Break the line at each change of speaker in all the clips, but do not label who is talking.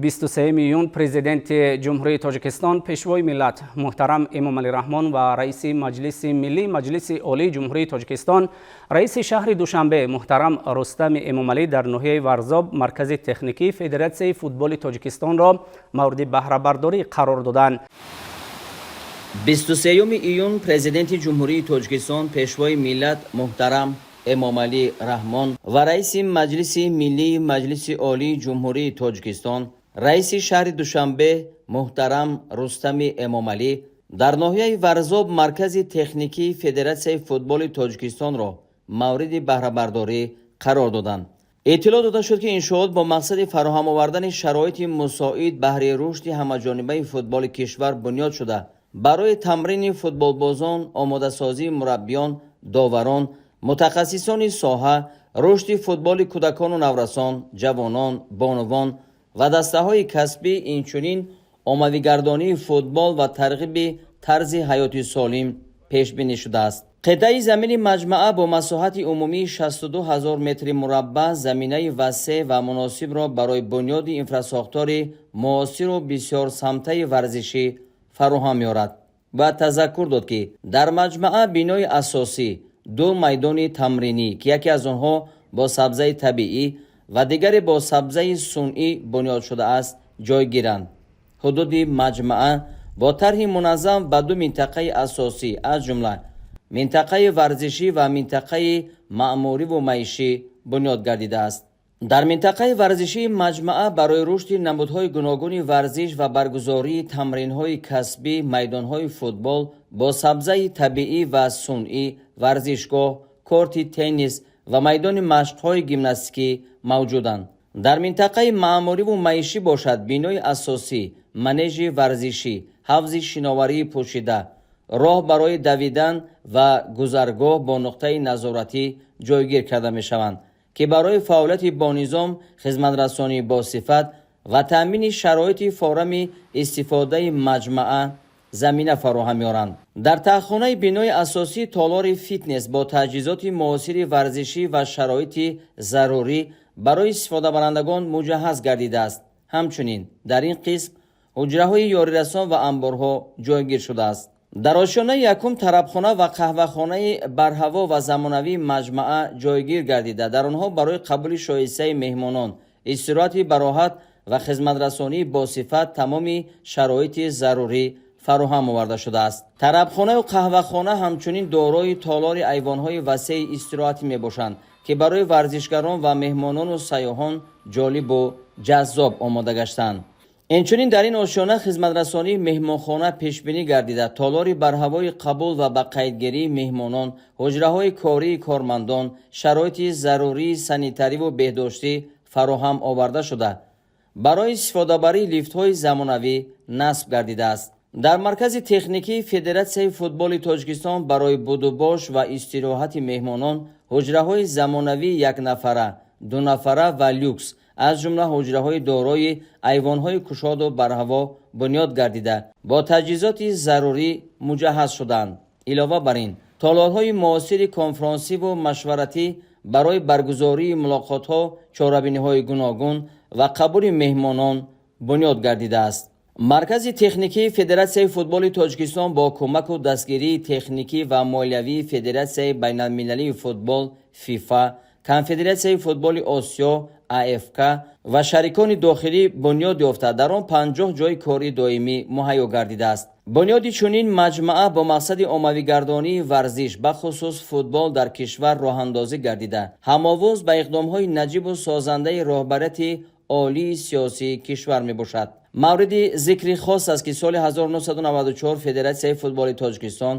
23 июн Президенти Ҷумҳурии Тоҷикистон, Пешвои миллат муҳтарам Эмомалӣ Раҳмон ва Раиси Маҷлиси Миллӣ Маҷлиси Олии Ҷумҳурии Тоҷикистон, Раиси шаҳри Душанбе муҳтарам Рустами Эмомалӣ дар ноҳияи Варзоб Маркази техникии Федератсияи футболи Тоҷикистонро мавриди баҳрабардорӣ қарор доданд.
23 июн Президенти Ҷумҳурии Тоҷикистон, Пешвои миллат муҳтарам Эмомалӣ Раҳмон ва Раиси Маҷлиси Миллии Маҷлиси Олии Ҷумҳурии Тоҷикистон, Раиси шаҳри Душанбе муҳтарам Рустами Эмомалӣ дар ноҳияи Варзоб Маркази техникии Федератсияи футболи Тоҷикистонро мавриди баҳрабардорӣ қарор доданд. Иттилоъ дода шуд, ки иншоот бо мақсади фароҳам овардани шароити мусоид баҳри рушди ҳамаҷонибаи футболи кишвар бунёд шуда, барои тамрини футболбозон, омодасозии мураббиён, доварон, мутахассисони соҳа, рушди футболи кӯдакону наврасон, ҷавонон, бонувон ва дастаҳои касбӣ, инчунин оммавигардонии футбол ва тарғиби тарзи ҳаёти солим пешбинӣ шудааст. Қитъаи замини маҷмаа бо масоҳати умумии 62 ҳазор метри мураббаъ заминаи васеъ ва муносибро барои бунёди инфрасохтори муосиру бисёрсамтаи варзишӣ фароҳам меорад. Бояд тазаккур дод, ки дар маҷмаа бинои асосӣ, ду майдони тамринӣ, ки яке аз онҳо бо сабзаи табиӣ ва дигаре бо сабзаи сунъӣ бунёд шудааст, ҷойгиранд. Ҳудуди маҷмаа бо тарҳи муназзам ба ду минтақаи асосӣ, аз ҷумла минтақаи варзишӣ ва минтақаи маъмуриву маишӣ бунёд гардидааст. Дар минтақаи варзишии маҷмаа барои рушди намудҳои гуногуни варзиш ва баргузории тамринҳои касбӣ майдонҳои футбол бо сабзаи табиӣ ва сунъӣ, варзишгоҳ, корти теннис ва майдони машқҳои гимнастикӣ мавҷуданд. Дар минтақаи маъмуриву маишӣ бошад, бинои асосӣ, манежи варзишӣ, ҳавзи шиноварии пӯшида, роҳ барои давидан ва гузаргоҳ бо нуқтаи назоратӣ ҷойгир карда мешаванд, ки барои фаъолияти бонизом, хизматрасонии босифат ва таъмини шароити форами истифодаи маҷмаа замина фароҳам меоранд. Дар таҳхонаи бинои асосӣ толори фитнес бо таҷҳизоти муосири варзишӣ ва шароити зарурӣ барои истифодабарандагон муҷаҳҳаз гардидааст. Ҳамчунин дар ин қисм ҳуҷраҳои ёрирасон ва анборҳо ҷойгир шудааст. Дар ошёнаи якум тарабхона ва қаҳвахонаи барҳаво ва замонавии маҷмаа ҷойгир гардида, дар онҳо барои қабули шоистаи меҳмонон, истироҳати бароҳат ва хизматрасонии босифат тамоми шароити зарурӣ фароҳам оварда шудааст. Тарабхонаю қаҳвахона ҳамчунин дорои толори айвонҳои васеи истироҳатӣ мебошанд, ки барои варзишгарон ва меҳмонону сайёҳон ҷолибу ҷаззоб омода гаштанд. Инчунин дар ин ошёна хизматрасонии меҳмонхона пешбинӣ гардида, толори барҳавои қабул ва ба қайдгирии меҳмонон, ҳуҷраҳои кории кормандон, шароити зарурии санитариву беҳдоштӣ фароҳам оварда шуда, барои истифодабарии лифтҳои замонавӣ насб гардидааст. Дар Маркази техникии Федератсияи футболи Тоҷикистон барои будубош ва истироҳати меҳмонон ҳуҷраҳои замонавии якнафара, дунафара ва люкс, аз ҷумла ҳуҷраҳои дорои айвонҳои кушоду барҳаво бунёд гардида, бо таҷҳизоти зарурӣ муҷаҳҳаз шуданд. Илова бар ин, толорҳои муосири конфронсиву машваратӣ барои баргузории мулоқотҳо, чорабиниҳои гуногун ва қабули меҳмонон бунёд гардидааст. Маркази техникии Федератсияи футболи Тоҷикистон бо кӯмаку дастгирии техникӣ ва молиявии Федератсияи байналмилалии футбол ФИФА, Конфедератсияи футболи Осиё АФК ва шарикони дохилӣ бунёд ёфта, дар он 50 ҷойи кори доимӣ муҳайё гардидааст. Бунёди чунин маҷмаа бо мақсади оммавигардонии варзиш, бахусус футбол, дар кишвар роҳандозӣ гардида, ҳамовоз ба иқдомҳои наҷибу созандаи роҳбарияти олии сиёсии кишвар мебошад. Мавриди зикри хос аст, ки соли 1994 Федератсияи футболи Тоҷикистон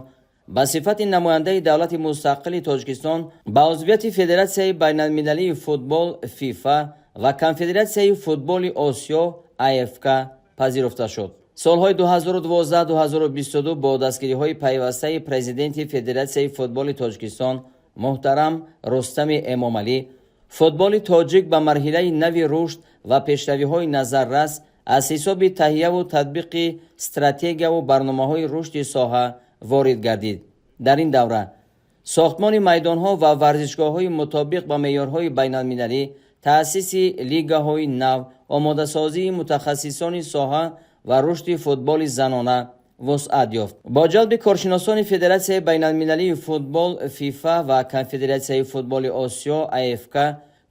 ба сифати намояндаи давлати мустақили Тоҷикистон ба узвияти Федератсияи байналмилалии футбол ФИФА ва Конфедератсияи футболи Осиё АФК пазируфта шуд. Солҳои 2012-2022 бо дастгириҳои пайвастаи Президенти Федератсияи футболи Тоҷикистон муҳтарам Рустами Эмомалӣ футболи тоҷик ба марҳилаи нави рушд ва пешравиҳои назаррас аз ҳисоби таҳияву татбиқи стратегияву барномаҳои рушди соҳа ворид гардид. Дар ин давра сохтмони майдонҳо ва варзишгоҳҳои мутобиқ ба меъёрҳои байналмилалӣ, таъсиси лигаҳои нав, Омодасозии мутахассисони соҳа ва рушди футболи занона вусъат ёфт. Бо ҷалби коршиносони Федератсияи байналмилалии футбол ФИФА ва Конфедератсияи футболи Осиё АФК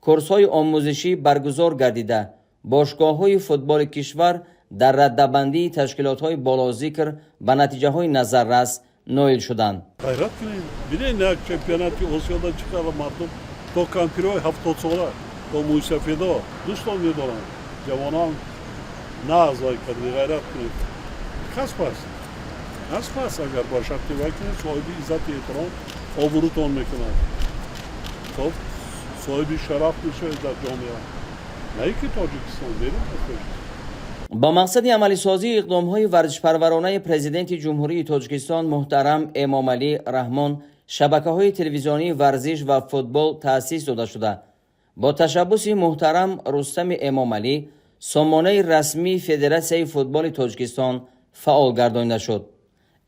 курсҳои омӯзишӣ баргузор гардида, бошгоҳҳои футболи кишвар дар раддабандии ташкилотҳои болозикр ба натиҷаҳои назаррас ноил шуданд.
Ғайрат кунед, бинед, як чемпионати Осиёда чӣ қадар мардум, то кампирҳои 70-сола, то мӯйсафедо дӯстон медоранд. Ҷавонон на аз вай кардед, ғайрат кунед. Касб аст, касб аст. Агар ба шарти вай кунед, соҳиби иззату эҳтиром, обрӯтон мекунад, хоб, соҳиби шараф мешавед дар ҷомеа, на ин ки Тоҷикистон, берун аз Тоҷикистон.
Бо мақсади амалисозии иқдомҳои варзишпарваронаи Президенти Ҷумҳурии Тоҷикистон муҳтарам Эмомалӣ Раҳмон шабакаҳои телевизионии варзиш ва футбол таъсис дода шуда, бо ташаббуси муҳтарам Рустами Эмомалӣ сомонаи расмии Федератсияи футболи Тоҷикистон фаъол гардонида шуд.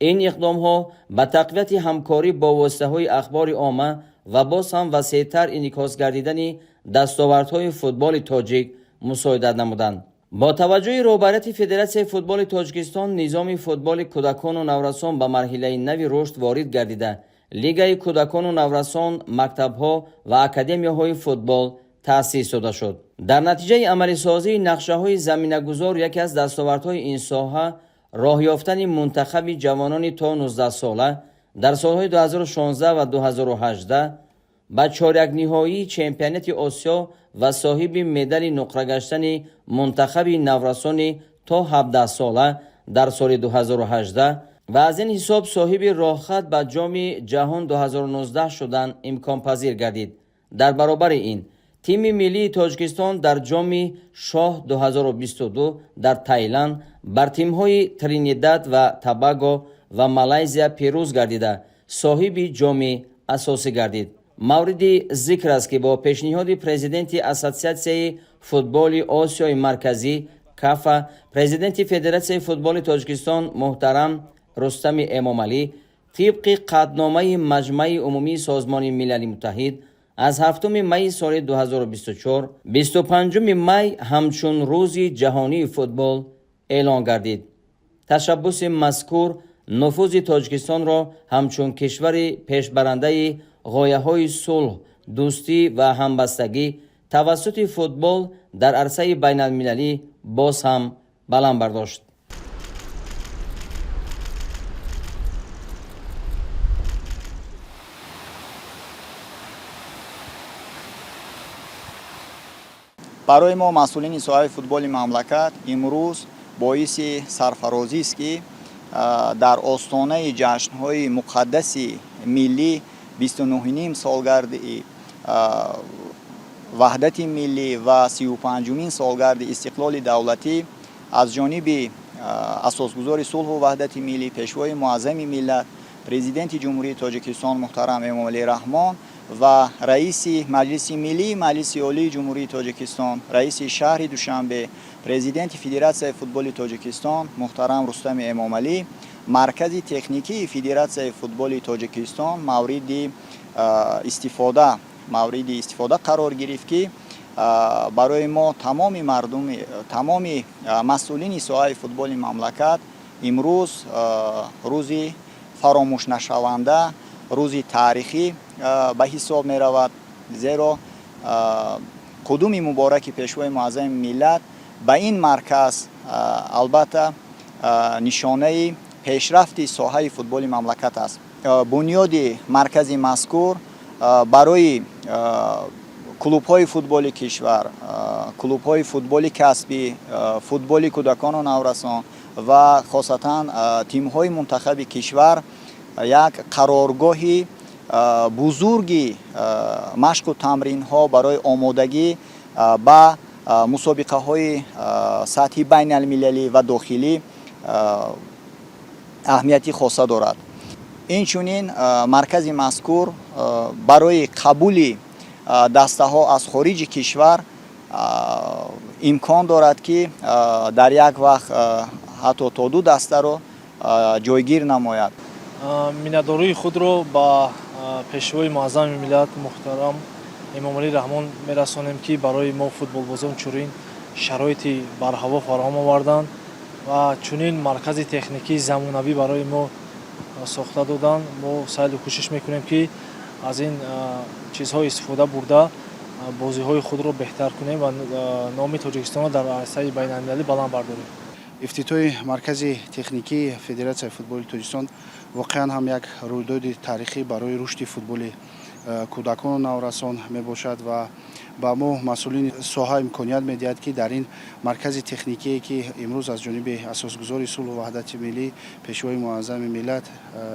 Ин иқдомҳо ба тақвияти ҳамкорӣ бо воситаҳои ахбори омма ва боз ҳам васеътар инъикос гардидани дастовардҳои футболи тоҷик мусоидат намуданд. Бо таваҷҷӯҳи роҳбарияти Федератсияи футболи Тоҷикистон низоми футболи кӯдакону наврасон ба марҳилаи нави рушд ворид гардида, лигаи кӯдакону наврасон, мактабҳо ва академияҳои футбол таъсис дода шуд. Дар натиҷаи амалисозии нақшаҳои заминагузор яке аз дастовардҳои ин соҳа роҳ ёфтани мунтахаби ҷавонони то 19-сола дар солҳои 2016 ва 2018 ба чорякниҳоии чемпионати Осиё ва соҳиби медали нуқра гаштани мунтахаби наврасони то 17-сола дар соли 2018 ва аз ин ҳисоб соҳиби роҳхат ба Ҷоми ҷаҳон 2019 шудан имконпазир гардид. Дар баробари ин тими миллии Тоҷикистон дар Ҷоми Шоҳ 2022 дар Тайланд бар тимҳои Тринидад ва Тобаго ва Малайзия пирӯз гардида, соҳиби ҷоми асосӣ гардид. Мавриди зикр аст, ки бо пешниҳоди президенти Ассотсиатсияи футболи Осиёи Марказӣ КАФА, президенти Федератсияи футболи Тоҷикистон муҳтарам Рустами Эмомалӣ тибқи қатъномаи Маҷмаи Умумии Созмони Милали Муттаҳид аз 7 майи соли 2024 25 май ҳамчун Рӯзи ҷаҳонии футбол эълон гардид. Ташаббуси мазкур нуфузи Тоҷикистонро ҳамчун кишвари пешбарандаи ғояҳои сулҳ, дӯстӣ ва ҳамбастагӣ тавассути футбол дар арсаи байналмилалӣ боз ҳам баланд бардошт.
Барои мо, масъулини соҳаи футболи мамлакат, имрӯз боиси сарфарозист, ки дар остонаи ҷашнҳои муқаддаси миллӣ, 29-ним солгарди ваҳдати миллӣ ва 35-умин солгарди истиқлоли давлатӣ, аз ҷониби асосгузори сулҳу ваҳдати миллӣ, Пешвои муаззами миллат, Президенти Ҷумҳурии Тоҷикистон муҳтарам Эмомалӣ Раҳмон ва раиси Маҷлиси Миллии Маҷлиси Олии Ҷумҳурии Тоҷикистон, раиси шаҳри Душанбе, президенти Федератсияи футболи Тоҷикистон муҳтарам Рустами Эмомалӣ маркази техникии Федератсияи футболи Тоҷикистон мавриди истифода қарор гирифт, ки барои мо, тамоми мардуми, тамоми масъулини соҳаи футболи мамлакат, имрӯз рӯзи фаромӯшнашаванда, рӯзи таърихӣ ба ҳисоб меравад, зеро қудуми мубораки Пешвои муаззами миллат ба ин марказ албатта нишонаи пешрафти соҳаи футболи мамлакат аст. Бунёди маркази мазкур барои клубҳои футболи кишвар, клубҳои футболи касбӣ, футболи кӯдакону наврасон ва хосатан тимҳои мунтахаби кишвар як қароргоҳи бузурги машқу тамринҳо барои омодагӣ ба мусобиқаҳои сатҳи байналмилалӣ ва дохилӣ аҳамияти хоса дорад. Инчунин маркази мазкур барои қабули дастаҳо аз хориҷи кишвар имкон дорад, ки дар як вақт ҳатто то ду дастаро ҷойгир намояд.
Миннатдории худро ба Пешвои муаззами миллат муҳтарам Эмомалӣ Раҳмон мерасонем, ки барои мо футболбозон чунин Шароити барҳаво фароҳам оварданд ва чунин маркази техникии замонавӣ барои мо сохта доданд. Мо саъю кӯшиш мекунем, ки аз ин чизҳо истифода бурда, бозиҳои худро беҳтар кунем ва номи Тоҷикистонро дар арсаи байналмилалӣ баланд бардорем.
Ифтитоҳи маркази техникии Федератсияи футболи Тоҷикистон воқеан ҳам як рӯйдоди таърихӣ барои рушди футболи кӯдакону наврасон мебошад ва ба мо, масъулини соҳа, имконият медиҳад, ки дар ин маркази техникие, ки имрӯз аз ҷониби асосгузори сулҳу ваҳдати миллӣ, Пешвои муаззами миллат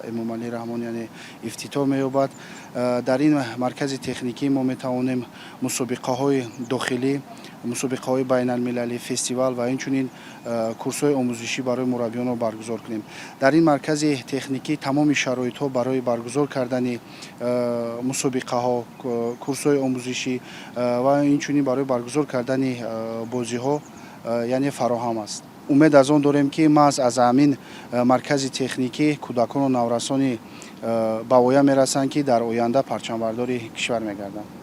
Эмомалӣ Раҳмон, яъне ифтитоҳ меёбад, дар ин маркази техникӣ мо метавонем мусобиқаҳои дохилӣ, мусобиқаҳои байналмилалӣ, фестивал ва инчунин курсҳои омӯзишӣ барои мураббиёнро баргузор кунем. Дар ин маркази техникӣ тамоми шароитҳо барои баргузор кардани мусобиқаҳо, курсҳои омӯзишӣ ва инчунин барои баргузор кардани бозиҳо, яъне фароҳам аст. Умед аз он дорем, ки маҳз аз ҳамин маркази техникӣ кӯдакону наврасони ба воя мерасанд, ки дар оянда парчамбардори кишвар мегарданд.